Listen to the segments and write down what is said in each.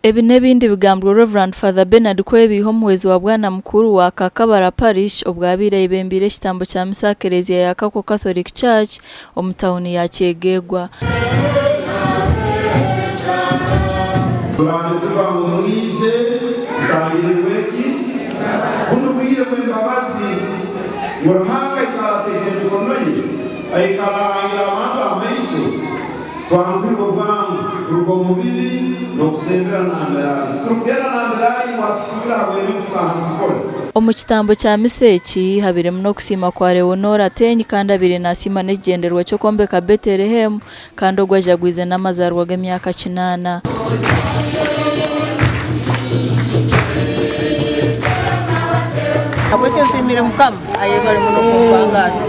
Ebi n'ebindi bigambirwe Rev. Father Bernard Kwebiiha omuhwezi wa Bwana Mukuru wa Kakabara Parish obwo abaire ayebembeire ekitambo kya misa aha Kelezia ya Kakwo Catholic Church omu tauni ya Kyegegwa. Turambizibwa ngu mwije tutangirirwe ki? Bunu bwire bw'embabazi ngu Ruhanga aikara ateeka emikono ye, aikara ahangira abantu amaiso, Twanguhirwe bwangu kuruga omu bibi n'okusembera nambere ali. Titurukugenda nambere ali ngu atufubire ahabw'ebintu tutaaha nitukora. Omu kitambo kya misa eki, habairemu n'okusiima kwa Leonora Ateenyi kandi abaire nasiima n'ekigyendererwa ky'okwombeka Betelehemu kandi ogwo ajagwize n'amazaarwa g'emyaka kinaana. Habweki nsiimire Mukama ayebare muno kumpangaaza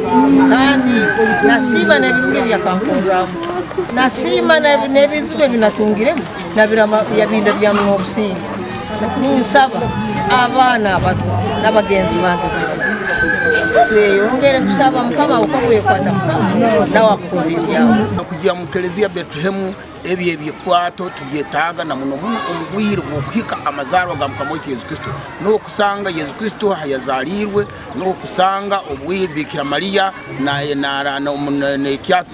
kandi nasiima n'ebirungi ebi akankorramu. Nasiima n'ebizibu ebi natungiremu yabindabyamu n'obusinge. Ninsaba abaana abato n'abagenzi bange boona tweyongere kusaba Mukama habwokuba obu oyekwata Mukama nawe akukorra ebyawe. Kugira omu Kelezia Betelehemu Ebi ebikwato tubyetaaga na muno muno omu bwire bw'okuhika amazaarwa ga Mukama waitu Yesu Kristo. Nuho kusanga Yesu Kristo ha yazaaliirwe, nuho kusanga obwire Biikira Mariya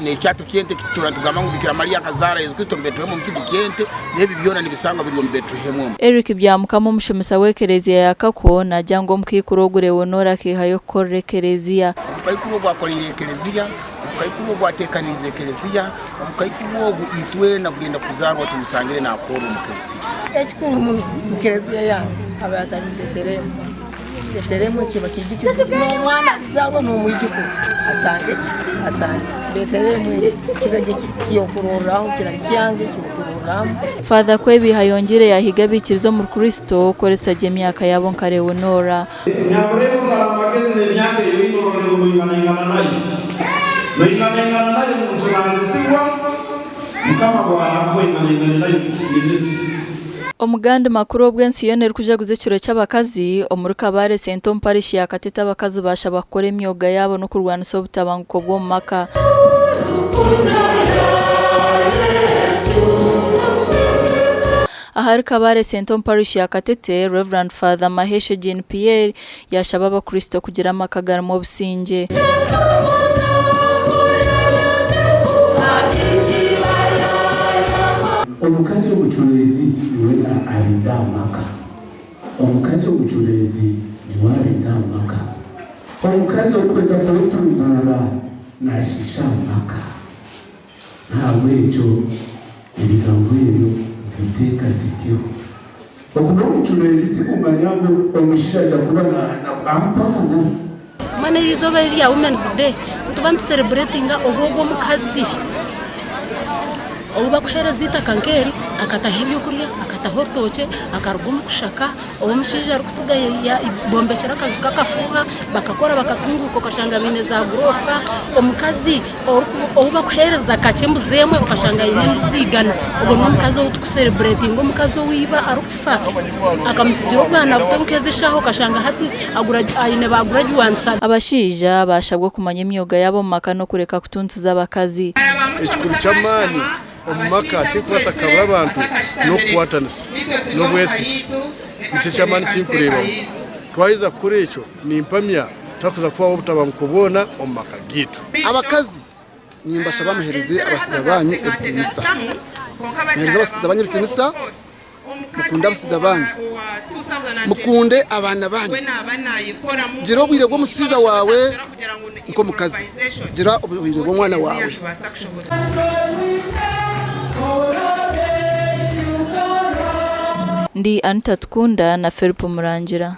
n'ekyato ky'ente eki tutura nitugamba ngu Biikira Mariya akazaara Yesu Kristo omu Betelehemu omu kidu ky'ente, n'ebi byona nibisangwa biri omu Betelehemu omu. Eric Byamukama omushomesa w'ekereziya ya Kakwo naagira ngu omukaikuru ogu Leonora akaihayo kukorera ekereziya. Omukaikuru ogu akoreire ekereziya. Omukaikuru ogu ateekaniize ekereziya. Omukaikuru ogu itwena kugenda kuzaarwa tumusangire naakorra omu kereziya. Ekikuru muno mu kereziya yange aba atari Beterehemu. Beterehemu ekiba kiijukyo n'omwana alizaarwa n'omwijukuru asange ki? Asange Beterehemu egi kibe ky'okurorraho kirari kyange ky'okurorramu. Father Kwebiiha ayongiire yaahiga abaikiriza omuri Kristo kukoresa gye emyaka yaabo nka Leonora. Nyabureba osara amagezi n'emyaka ei oine orole ngu noinganaingana nayo. Noinganaingana nayo omu bujunaanizibwa Mukama bw'araakuha oinganaingane nayo omu kitiinisa. Omu gandi makuru obwo ensi yoona erikujaguza ekiro ky'abakazi, omuri Kabale Centre omu parishi ya Katete abakazi baashabwa kukora emyoga yaabo n'okurwanisa obutabanguko bw'omu maka. Ahari Kabale Centre omu Parish ya Katete, Rev. Father Maheshe Jean Pierre yaashaba abakristo kugira amaka garimu obusingye. Omukazi omucureezi niwe arinda amaka. Omukazi omucureezi niwe arinda amaka. Omukazi orikwenda kwetunguura naashiisha amaka. N'ahabw'ekyo ebigambo ebyo obiteekateekeho. Okuba omucureezi tikumanya ngu omushaija aija kuba ampaana. Mbwenu eri izooba erya Women's Day nituba nitusereburetinga obwogo omukazi ou bakuheereza eitaka nk'eri akataho ebyokurya, akataho orutookye, akaruga omu kushaka. Ou omushaija arikutsiga bombekyire akaju k'akafuuha bakakora bakatunguuka okashanga baine zaaguroofa. Omukazi ou bakuheereza kakye embuzi emwe okashanga aine embuzi igana, ogwo n'omukazi ou turikusereburetinga omukazi ou iba arikufa akamutsigira obwana buto nk'ezi eshaaha okashanga hati aine baagurajuwanisa. Abashaija baashabwa okumanya emyoga yaabo omu maka n'okureka kutuntuza abakazi. Ekikuru ky'amaani omu maka ekirikubaasa kukabura abantu n'okukwatanisa n'obwesigye. Nikyo eky'amaani eki ndikureebamu. Twaheza kukora ekyo, nimpamya tihakuza kubaho obutabanguko bwona omu maka gaitu. Abakazi, nimbashaba muheereze abashaija baanyu ebitiinisa. Muheereze abashaija baanyu ebitiinisa, mukunde abashaija baanyu, mukunde abaana baanyu. Gira obwire bw'omushaija waawe nk'omukazi, gira obwire bw'omwana waawe. Ndi Anita Tukunda na Philip Murangira.